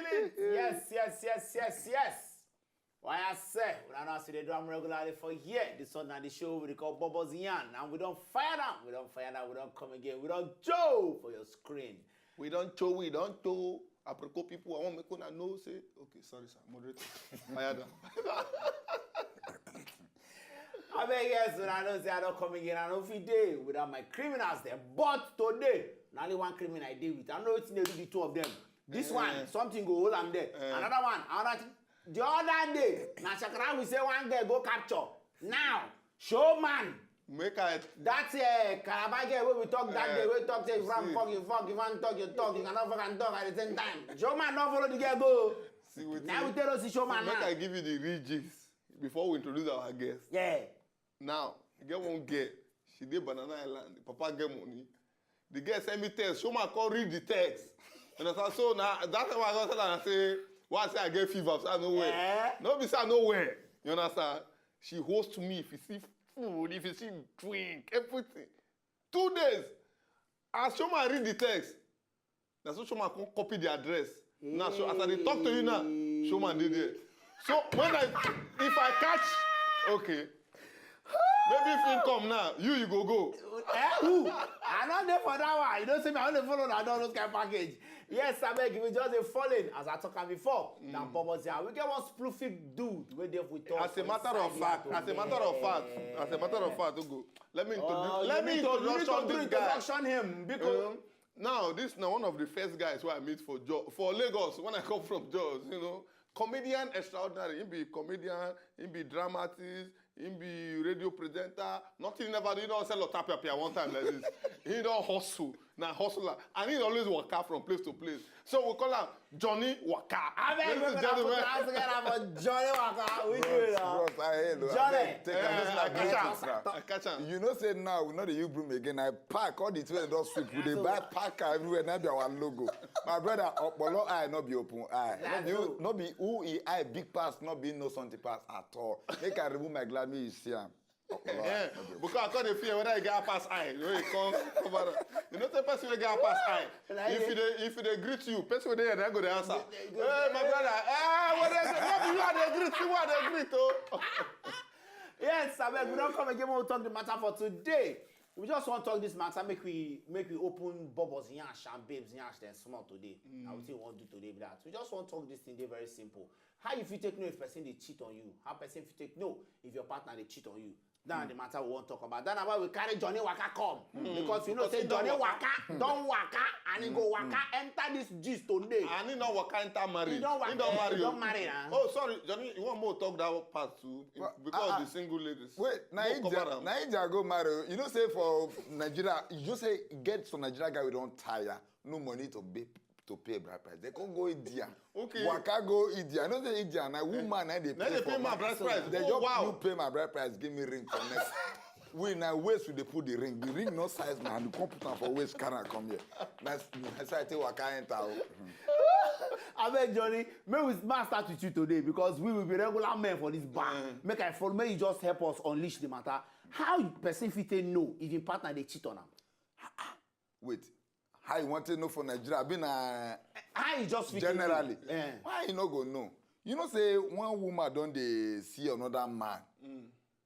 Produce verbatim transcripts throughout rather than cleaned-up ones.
Yes, yes, yes, yes, yes. Why I say, we don't know see they do am regularly for here. This one now the show we call Bubbles Yan, and we don't fire them, we don't fire them, we don't come again, we don't show for your screen. We don't show, we don't show. Aproko people, I want make una know say. Okay, sorry, sir. Moderator. Fire them. I mean, yes, when I don't say I don't come again, I don't feel day without my criminals there. But today, not only one criminal I deal with. I know it's nearly the two of them. This one, something go hold am there. Another one, another thing. The other day, na shakara we say one girl go capture. Now, showman. Make I That uh, Calabar girl wey we talk that Eh, day, we talk say if you see. Fuck, you fuck, if you want talk, you talk, you cannot fuck and talk at the same time. Showman don't follow the girl go. See wetin. Now we tell us the showman Make now. I give you the real gist before we introduce our guest. Yeah. Now, e get one girl. She dey Banana Island. The papa get money. The girl send me text. Showman come read the text. You understand? So now that time I go tell her say, why I say I get fever? Say I no well. Eh? No be say I no well. You understand? She host me. If you see food, if you see drink, everything. Two days. As Showman read the text, na so Showman come copy the address. Now, so as I dey talk to you now, Showman dey there. So when I, if I catch, okay, maybe if he come now, you you go go. Eh, who? I not there for that one. You don't say me. I only follow that all those kind of package. Yes, I beg you. We just a falling as I talk am before. Now, Bubbles here. We get one sploofy dude. Where they we talk As a matter of fact, as a matter of fact, as a matter of fact, Ogo, let me introduce. Oh, Let you me need to, you need introduce to do this guy. Introduction him because Um, now, this is now one of the first guys who I meet for Jos, for Lagos when I come from Jos. You know, comedian extraordinary. He be comedian, he be dramatist, he be radio presenter. Nothing he never do. He don't sell a tapia one time like this. He don't hustle, now hustler, and he always walk out from place to place. So we call him Johnny Waka. I beg Ladies you and to gentlemen. put hands together for Johnny Waka. We do it now. Bros, I hail you. Johnny. Abeg, take am. This na I catch greetings am. now. I catch am. You know say now we no dey use broom again. I pack all the things wey don sweep. We dey buy packer everywhere. Now be our logo. My brother, Opolo eye no be open eye. No be, who- no be who e eye big pass, no be no something pass at all. Make I remove my glass, make you see am. Opolo eye Yeah, no be open. Because I call the fear whether you get pass eye. You know, you come cover am. You know, the person wey get pass eye. Like If it. you dey, if you dey greet you, person wey dey here, na go dey answer. Hey, my brother. Ah, what dey, no be you I dey greet. See what I dey greet, oh. Yes, I beg. We don't come again. We'll talk the matter for today. We just want to talk this matter. Make we make we open Bubbles Yash and Babes Yash then small today. Now we want to do today be that. We just want to talk this thing. Dey very simple. How you fit take know if person dey cheat on you? How person fit take know if your partner dey cheat on you? That's the matter we want to talk about. That's why we carry Johnny Waka come because you know Because say he don Johnny waka. Waka don waka and he go waka enter this gist today. And he no waka enter marry. He don waka, He don he marry. don Oh. marry na. Oh, sorry, Johnny. You want more talk that part too? In- But, because ah, the single ladies. Wait, na No cover India, am. na India go marry. You know say for Nigeria, you just say get some Nigeria guy we don tire. No money to pay to pay bride price. They come go India. Okay. Waka go India. I know say India na woman na dey Na pay dey for pay my man. bride price. They Oh, just wow. You pay my bride price, give me ring for next. We na waist we dey put the ring. The ring no size na, you come put am for waist, carry am come here. Na na so I take waka enter. Oh. I beg Johnny, may we ma start with you today because we will be regular men for this bar. Make I follow, may you just help us unleash the matter. How you person fit take know if your partner dey cheat on am? Wait, how you want to know for Nigeria? Been a How you just fit generally. Eh. Why you no go know? You know say one woman don dey see another man.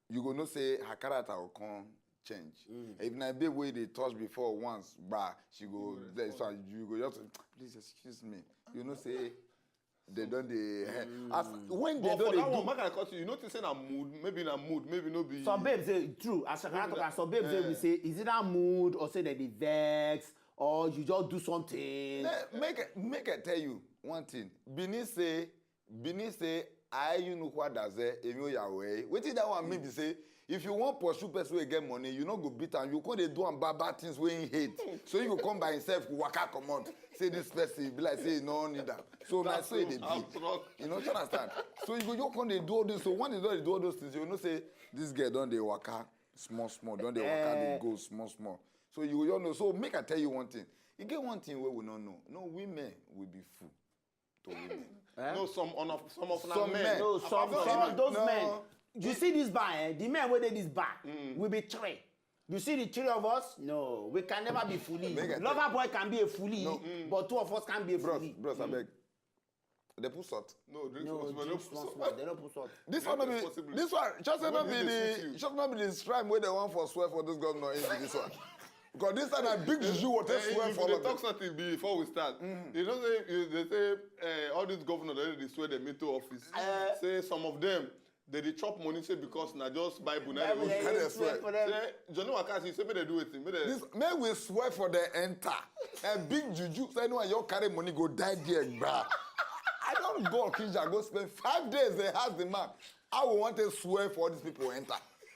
You go know say her character go come change. If na babe wey dey touch before once, bah, she go there, so you go just please excuse me. You know say they don dey as when they But for don that dey one, do. Make I cut you. You know, say na mood. Maybe na mood. Maybe no be. Some babes say true as Shakara talk am, some babes say we say is it that mood or say that they vex or you just do something. Eh, make I- make I tell you one thing. Benin say Benin say I you know what does it if you are way. Wetin that one mean be say if you wan pursue person wey get money, you no go beat am. You come dey do am bad bad things wey he hate. So you go come by himself, waka comot. Say this person be like say he no need am. So na so e dey be. Outlaw. You know, you understand? So you go you come dey do all this. So when they don dey do all those things, you know say this girl don dey waka small small, don dey waka dey go small small. So you go you know. So make I tell you one thing. E get one thing wey we no know. No women will be fool to women. No, some on of some of Some men. men. No, some, No, some of those no. men. You see this bar, eh? The men wey dey this bar, we be three. You see the three of us? No, we can never be fully. Make I tell Lover boy can be a fully, No. but two of us can be a Bros, fully. bros, abeg. They put salt. No, drink No, small small. drink No put small salt. Small. They don't put salt. This one no be Responsibly. this one just say no When be you dey the sweet you. Just no be the shrine wey dem wan for swear for this governor in be this one. Because this time na big juju water Eh, swear you for dey all talk of them. Something before we start. You know say you dey say uh, all these governors dey dey swear dem into office. Say some of them dey dey chop money say because na just Bible na Bible dey dey go They swear. for them. Say Johnny Waka say make dem do wetin make dem. This make we swear for the enter. A big juju say anyone you carry money go die there, bruh. I don't go Kinja go spend five days dey ask the man how we want to swear for all these people enter.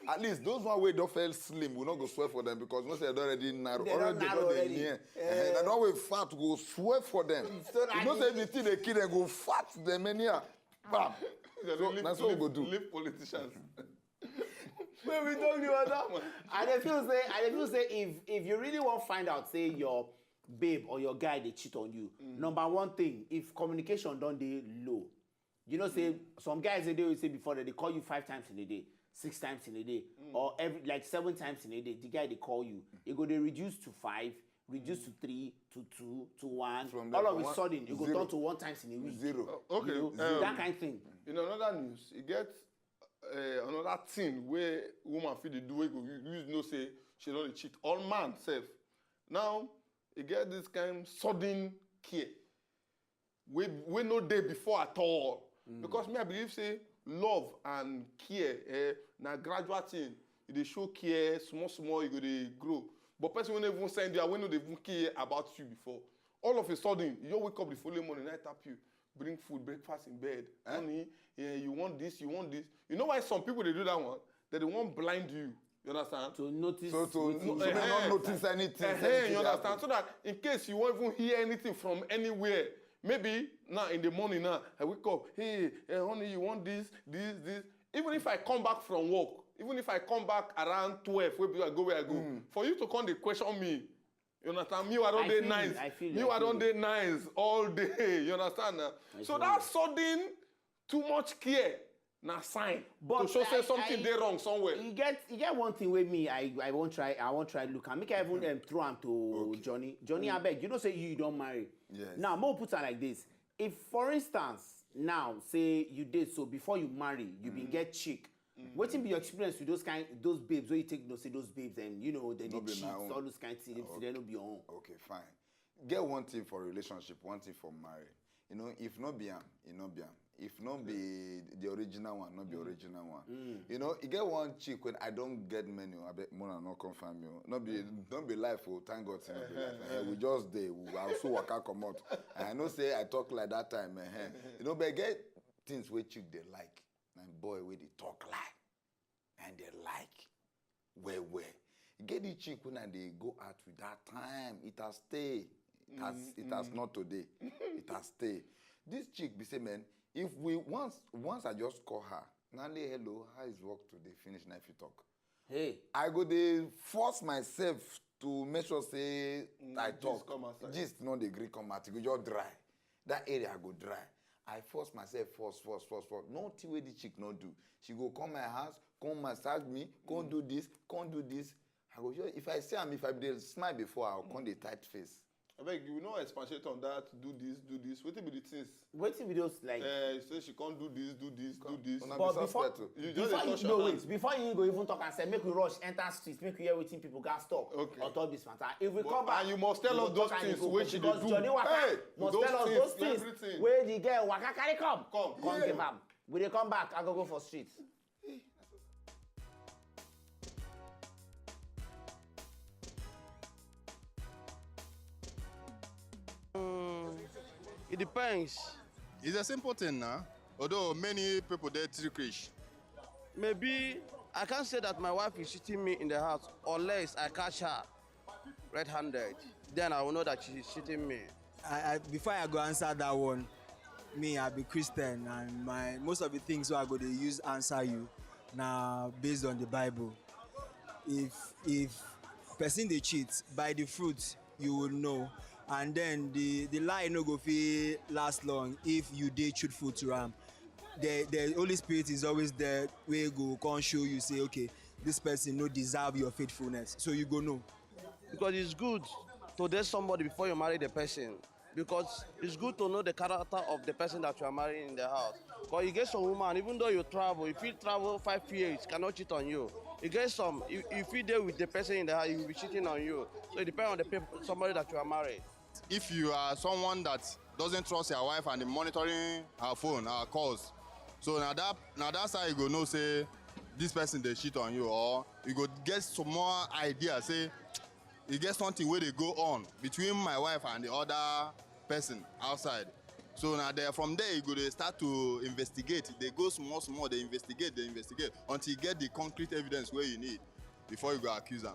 At least those one wey don feel slim, we no go swear for them because we know say they don already narrow. They don Already narrow don dey already. Near. Eh, na don we fat go swear for them. So na You know the- say the thing dey kill them go fat them anyhow. Bam. So Leave- na so we go leave- do. Leave politicians. When we talk the matter, I dey feel say I dey feel say if if you really wan find out say your babe or your guy dey cheat on you, number one thing, if communication don dey low, you know say some guys dey dey say before dem dey call you five times in a day, six times in a day, or every like seven times in a day. The guy dey call you, e go dey reduce to five, reduce to three, to two, to one. From All the of a one- sudden, e go zero. turn to one times in a week. Zero. Okay, You know, um, that kind of thing. In another news, you get uh, another thing where woman fit dey do wey go use know say she don dey cheat. All man sef. Now, e get this kind sudden care wey wey no dey before at all. Because me, I believe say love and care eh, na gradual thing. E dey show care small small, e go dey grow. But person wey no even send you, wey no dey even care about you before, all of a sudden, you just wake up the following morning, I tap you, bring food, breakfast in bed. Honey, eh, you want this, you want this. You know why some people dey do that one? That they wan blind you. You understand? To notice. So to wetin so you they have. no notice anything. Eh, say eh, anything you dey understand? Happen. So that in case you won't even hear anything from anywhere, maybe now in the morning now, I wake up, hey, eh, honey, you want this, this, this. Even if I come back from work, even if I come back around twelve, where I go, where I go, for you to come dey question me, you understand? Me, I don't I dey feel nice. you, I feel you, Me, I I don't feel dey nice all day. You understand? Now? So feel that you. Sudden, too much care, na sign But to show say I- something I- dey wrong somewhere. E get e get one thing wey me I I wan try I wan try look am, make I even um, throw am to Johnny. Johnny, abeg, you know say you don marry. Yes. Now, mo put am like this. If, for instance, now say you dey so before you marry, you bin get chick. Wetin be your experience with those kind those babes wey you take know say those babes and you know dem No dey be cheat, my own. All those kind things, dem no be your own. Okay, fine. Get one thing for relationship, one thing for marriage. You know, if no be am, e no be am. If no be the original one, no be original one. You know, e get one chick wey I don get many. I bet more no come find me. No be no be life. Oh, thank God, say no be life. Eh, we just dey. We also waka comot. I know say I talk like that time. Eh. You know, but e get things wey chick dey like. Na boy wey dey talk lie. And they like well well. E get the chick wey I dey go out with that time. It has stay. It has it has not today. It has stay. This chick be say, man, if we once once I just call her, na only hello, how is work today? Finish na if you talk. Hey, I go dey force myself to make sure say I gist talk. Come outside. Gist no dey gree come out. E go just dry. That area go dry. I force myself, force, force, force, force. Nothing wey the chick no do. She go come my house, come massage me, come do this, come do this. I go just, if I see am, if I be dey smile before, I go come dey tight face. Abeg, you no expatiate on that. Do this, do this. Wetin be the things? Wetin be those like? Uh, you say she can't do this, do this, do this. Una But be before, suspect o. You just before dey touch you, your no, hand. Wait, before you go even talk and say make we rush enter street, make we hear wetin people gas talk Okay. On top this matter. If we But- come back, and you must tell we us go those talk and things go wey come she because dey do. Johnny Waka Hey, must those tell us things, those things everything. Wey the girl waka carry come. Come, Come yeah. Give am. We dey come back. I go go for street. It depends. It's a simple thing now. Although many people dey trickish. Maybe I can't say that my wife is cheating me in the house unless I catch her red-handed. Then I will know that she is cheating me. I, I, before I go answer that one, me I be Christian and my most of the things wey I go dey use answer you na based on the Bible. If if person dey cheat, by the fruit you will know, and then the the lie no go fit last long if you dey truthful to am. The the Holy Spirit is always there wey go come show you say okay, this person no deserve your faithfulness, so you go know. Because it's good to date somebody before you marry the person. Because it's good to know the character of the person that you are marrying in the house. Because you get some woman, even though you travel, if you travel five years, cannot cheat on you. You get some, you, you feel there with the person in the house, he will be cheating on you. So it depends on the people, somebody that you are married. If you are someone that doesn't trust your wife and monitoring her phone, her calls, so now that now that's how you go know say this person they cheat on you, or you go get some more idea say you get something where they go on between my wife and the other person outside. So now there from there you go they start to investigate. They go small small, they investigate, they investigate until you get the concrete evidence where you need before you go accuse them.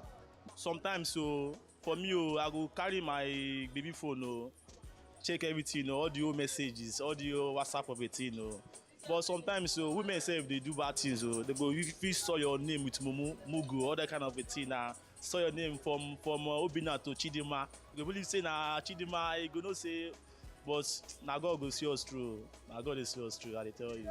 Sometimes, so for me, oh, I go carry my baby phone, oh, check everything, oh, all the old messages, all the old WhatsApp of a thing, oh. But sometimes, so women say if they do bad things, oh, they go if you saw your name with Mumu, Mugu, all that kind of a thing. Now, saw your name from from uh, Obina to Chidima. You go believe say na Chidima. You go know say, but na God go see us through. Na God dey see us through. I dey tell you.